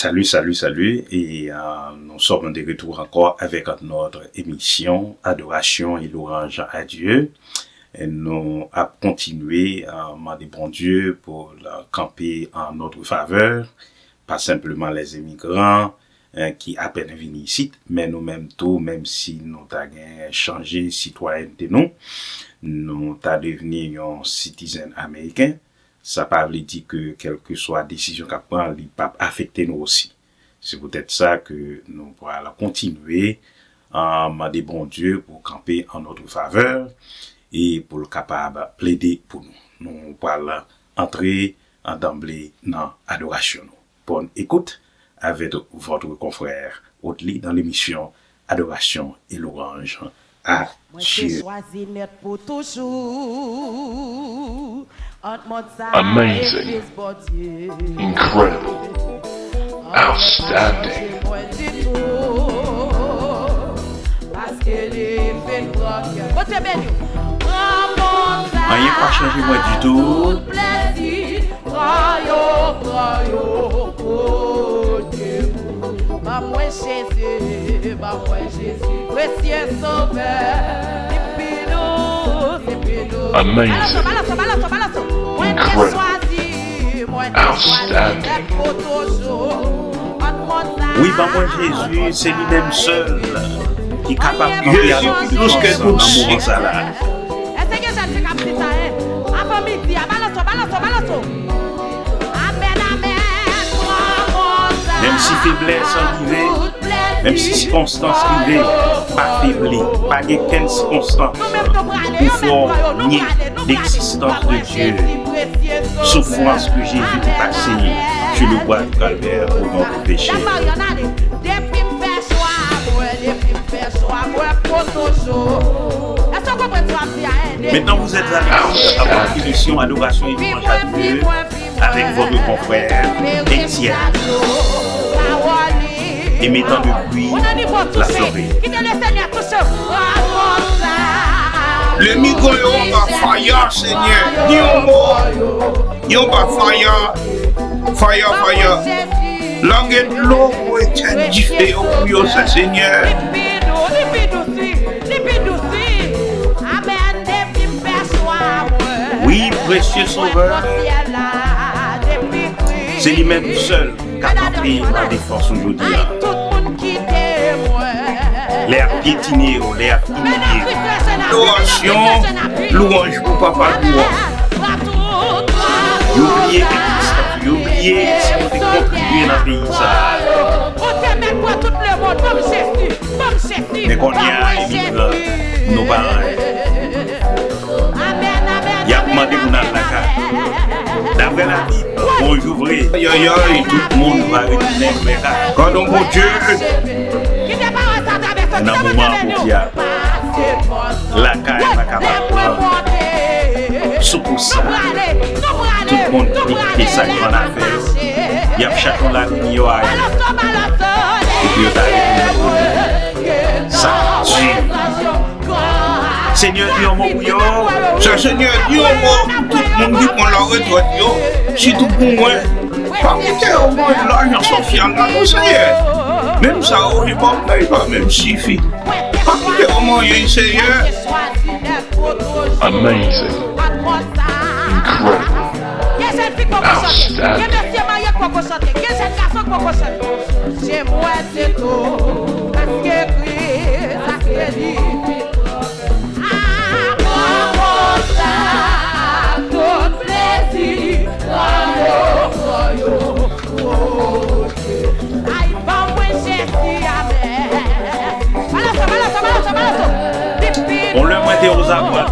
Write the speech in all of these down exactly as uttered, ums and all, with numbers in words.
Salut, salut, salut, et euh, nous sommes de retour encore avec notre émission Adoration et louange à Dieu. Et nous avons continué à demander bon Dieu pour la- camper en notre faveur, pas simplement les immigrants euh, qui à peine venus ici, mais nous-mêmes tout, même si nous avons changé citoyenneté, nous, nous avons devenu un citizen américain, sa pa vle di ke kèlkeswa desizyon k ap pran, li p ap afekte nou osi. Se poutèt sa ke nou pral kontinye a mande Bondye pou kanpe an notre favè e pou l kapab plede pou nou. Nou pral antre an danble nan adorasyon nou. Bonne écoute avec votre confrère Rodly dans l'émission Adoration et louange à Mwen te Dieu. Chwazi nèt pou toujou ant mond sa a Amazing. Eglise Bondye. Incredible. Outstanding. Mwen di tou, paske li fin pran kè. Bondye beni w. Pran mond sa a. Anyen pa chanje mwen ditou. Tout plezi. Pran yo, pran yo, kote ou. Ban mwen Jezi, ban mwen Jezi, presye Sovè. Li pi dous, li pi dous. Amazing. Balanso, balanso, balanso, balanso. Mwen te Incredible. Chwazi, mwen te chwazi Outstanding. Nèt pou toujou. Ant mond sa a. Wi, ban mwen Jezi, se li menm sèl ki kapab kanpe avèk nou ansanm nan moman sa la. Èske gen jèn fi k ap di sa, en? Avan midi a, balanso, balanso, balanso. Amèn, amèn. Menm si feblès rive, menm si sikonstans rive, pa febli, pa gen kenn sikonstans pou fè w nye legzistans de Dye. Souffrance que Jésus te pase sur le bois du calvaire pour notre péché. Depi m fè chwa mwen, depi m fè chwa mwen pou toujou. Èske w konprann sa w ap di a, en? Maintenant, vous êtes à l'écoute de votre émission Adoration et Louange à Dieu avec votre confrère Etienne. Et mettant depuis la Floride. Kite le Seigneur touche w. Lemigo yo anba faya, Senyè. Di yon mo. Yo anba faya. Faya, faya. Lage dlo pou etyenn dife yo pou yo, Senyè. Li pi dous, li pi dous, wi. Li pi dous, wi. Amèn, depi m fè chwa mwen. Wi, presye Sovè. Se li menm sèl k ap kanpe nan defans ou jodi a. Lè y ap pyetine yo, lè y ap imilye yo. Adorasyon, louwanj pou Papa nou an. Yo bliye egzistans yo, yo bliye si yo te kontribye nan peyi sa a. Men kounye a, imigran, nou pa anyen. Y ap mande pou n al lakay. Daprè Labib, bonjou vre. Ayayay, tout moun va retounen nan lakay. Gadon Bondye. Nan moman kounye a, lakay pa kapab pran sou kous sa. Tout moun ki kite sa k pran afè yo, y ap chache yon lavi miyò a yo. Epi yo ta retounen pou yo. Sa di. Senyè, di yon mo pou yo. Senyè, di yon mo pou tout moun ki pran laretrèt yo, sitou pou mwen. Pa kite yo manje lajan sosyal la, non, Senyè. Menm sa yo gen pa, men li pa menm sifi. Pa kite yo manje, Senyè. Amazing. Incredible. Gen jèn fi k poko chante. Gen mesye marye k poko chante. Gen jèn gason k poko chante. Je mwen se tou, paske Kris, paske li. A pran mond sa, tout plezi, pran yo, pran yo. Ay, ban mwen Jezi, amèn. Balanse, balanse, balanse, balanse. On lè mwen te ozabwa,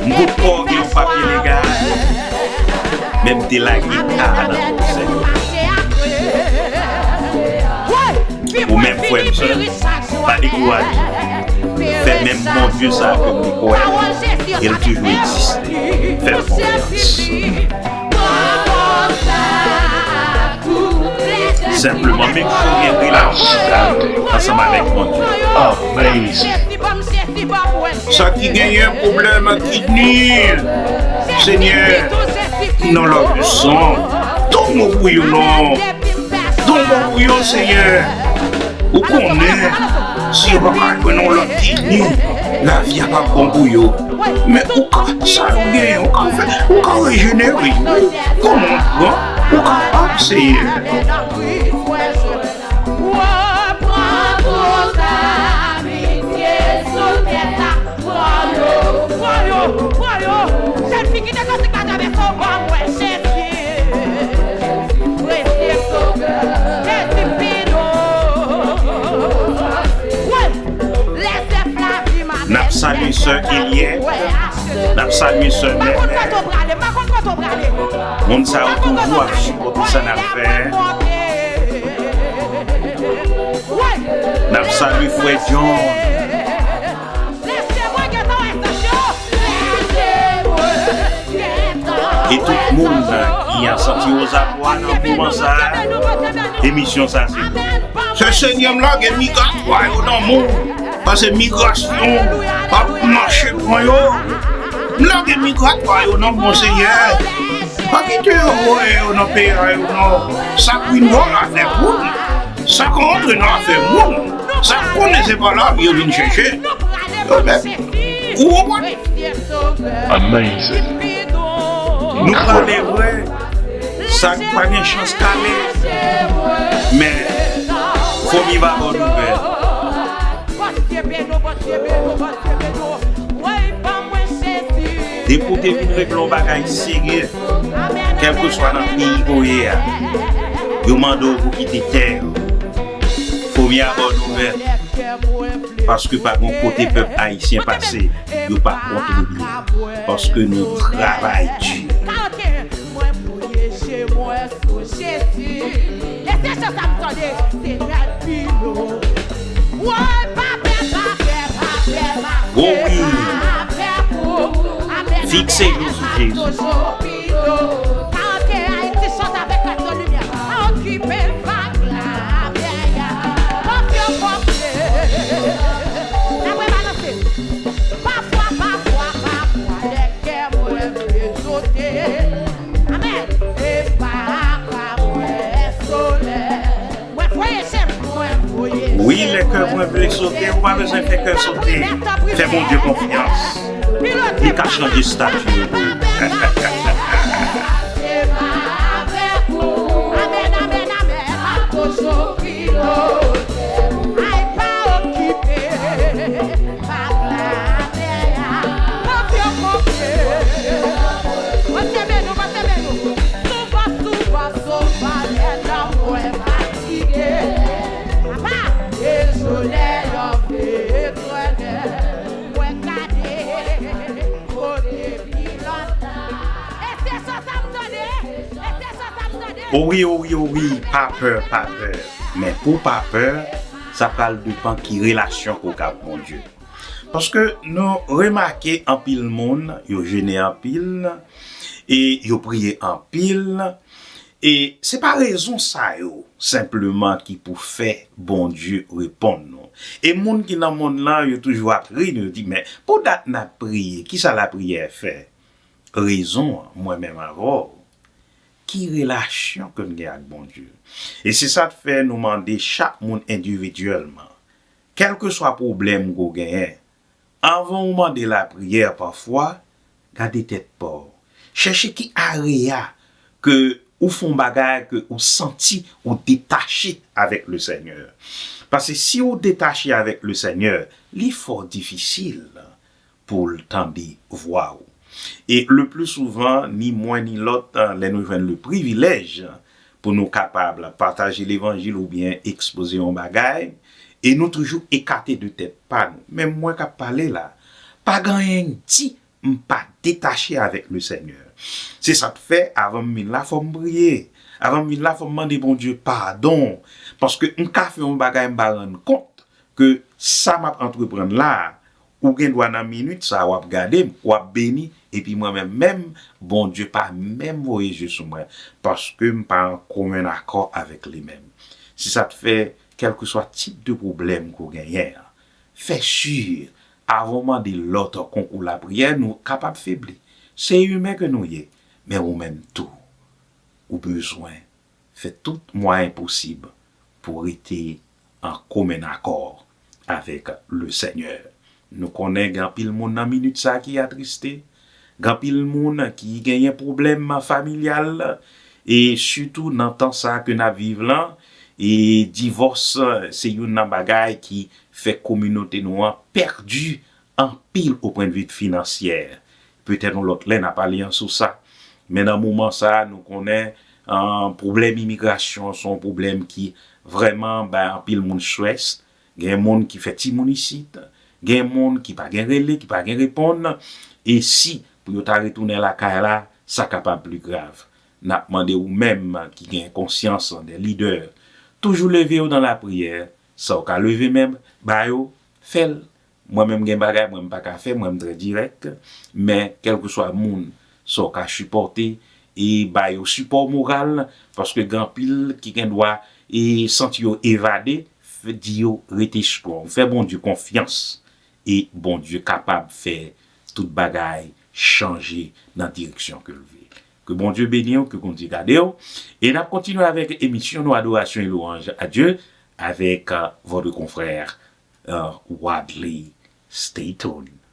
m potko gen yon papye legal, men m te lage ka nan konsèy. Ou menm frè m, sè m, pa dekouraje. Fè menm Bondye sa ke m te kwè, e l toujou egziste. Fè l konfyans. Senpleman, make sure w gen relasyon ansanm avèk Bondye. Amazing. Sa ki genyen pwoblèm kidney, Senyè, ki nan lòt leson. Tou Mo pou yo non. Don bon pou yo, Seyè. Ou konnen, si yo pa ka jwenn yon lòt teni, lavi a p ap bon pou yo. Men ou ka, sa yo genyen, ou ka fè, ou ka rejenere yo. Kòman ou pran, ou kapab, Seyè. Pran yo, pran yo, pran yo. Jèn fi ki te soti pa travèse w ban mwen, Jezi. Jezi pi dous. Wi. Lèzèv lavi m avè. N ap salye sè Eliette. N ap salye sè Nènè. Moun sa yo toujou ap sipòte sa n ap fè. N ap salye frè John. E tout moun ki an santi ozabwa nan moman sa a, emisyon sa a se pou ou. Sè Senyè, m lage migratwa yo nan men w, paske migrasyon ap mache pran yo. M lage migratwa yo nan men w, Senyè. Pa kite yo voye yo nan peyi a yo non. Sa k vin vòlò afè moun, sa k antre nan afè moun, sa k konnen se pa lavi yo vin chèche, yo menm. Ou konprann? Amazing. Nou prale vre. Sa k pa gen chans kale. Men, fomi va bò nouvèl. Depi w te vin regle yon bagay serye, kèlkeswa nan peyi ke w ye a, yo mande w pou kite tè yo. Fomi a ba w nouvèl. Paske pa gen kote pèp ayisyen pase, yo pa kontwole. Paske nou travay di. Mwen voye je mwen sou Jezi. Lese chan sa m tande, Senyè pi dous. Woy, pa pè, pa pè, pa pè, pa pè, pa pè pou. Amèn, amèn. Fikse je w sou Jezi. Toujou pi dous. Karaoke Ayiti, chante avèk Astro Lumière. Pa okipe vag la, amèn. Konfye, konfye. N ap rebalanse. Pafwa, pafwa, pafwa, lè kè mwen vle sote. Amèn. E papa mwen solèy. Mwen voye je m, mwen voye je m. Wi, lè kè mwen vle sote, ou pa bezwen fè kè sote. Fè Bondye konfyans. Li ka chanje estati w pou ou. Amèn, amèn, amèn. Ay, pa okipe. Bondye, Bondye. Bondye beni w, Bondye beni w. Souvan, souvan, souvan, lè nanm mwen fatige. Papa, e solèy an vle etènèl. Mwen gade kote pi lontan. E se sa sa m tande. E se sa sa m tande. O wi, o wi, o wi, pa pè, pa pè. Men pou pa pè, sa pral depann ki relasyon ke w gen ak Bondye. Paske nou remake anpil moun, yo jene anpil, e yo priye anpil, e se pa rezon sa yo senpleman ki pou fè Bondye reponn nou. E moun ki nan monn nan, yo toujou ap ri nou, yo di, "Men, pou dat n ap priye, kisa lapriyè fè?" Rezon an, mwen menm avè w, ki relasyon ke n gen ak Bondye? E se sa k fè nou mande chak moun endividyèlman, kèlkeswa pwoblèm ke w genyen, anvan w mande lapriyè pafwa, gade tèt pa w. Chèche ki area ke ou fè yon bagay ke ou santi ou detache avèk le Senyè. Paske si ou detache avèk le Senyè, li fò difisil pou l tande vwa w. E le pli souvan, ni mwen ni lòt, lè nou jwenn le privilèj pou nou kapab pataje levanjil oubyen ekspoze yon bagay, e nou toujou ekate de tèt pa nou. Men mwen k ap pale la, pa gen anyen k di m pa detache avèk le Senyè. Se sa k fè, avan m vin la, fò m priye. Avan m vin la, fò m mande Bondye padon. Paske m ka fè yon bagay, m pa rann kont ke sa m ap antreprann la, ou gen dwa nan minit sa a, w ap gade m, w ap beni, epi mwen menm, menm, Bondye pa menm voye je sou mwen, paske m pa an komen akò avèk li menm. Se sa k fè, kèlkeswa tip de pwoblèm ke w genyen an, fè si, avan w mande lòt konkou lapriyè, nou kapab febli. Se imen ke nou ye, men ou menm tou, ou bezwen fè tout mwayen posib pou rete an komen akò avèk Lesenyè. Nou konnen gen anpil moun nan minit sa ki atriste, gen anpil moun ki genyen pwoblèm familyal, e sitou nan tan sa ke n ap viv lan, e divòs se youn nan bagay ki fè kominote nou an pèdi anpil o pwennvi finansyè. Petèt yon lòt lè n a pale an sou sa. Men nan moman sa, nou konnen, an, pwoblèm imigrasyon se yon pwoblèm ki vrèman bay anpil moun strès. Gen moun ki fè timoun isit, gen moun ki pa gen rele, ki pa gen reponn. E si pou yo ta retounen lakay la, sa kapab pli grav. N ap mande ou menm ki gen konsyans de lidè, toujou leve yo nan lapriyè, sa w ka leve men ba yo, fè l. Mwen menm gen bagay mwen m pa ka fè, mwen m trè dirèk, men kèlkeswa moun sa w ka sipòte, e ba yo sipò moral, paske gen anpil ki gen dwa e santi yo evade, f- di yo rete strong, fè Bondye konfyans, e Bondye kapab fè tout bagay chanje nan direksyon ke l vle. Ke Bondye beni w, ke Bondye gade w, e n ap kontinye avèk emisyon nou, Adoration et Louange à Dieu, avec euh, votre confrère euh, Wadley. Stay tuned.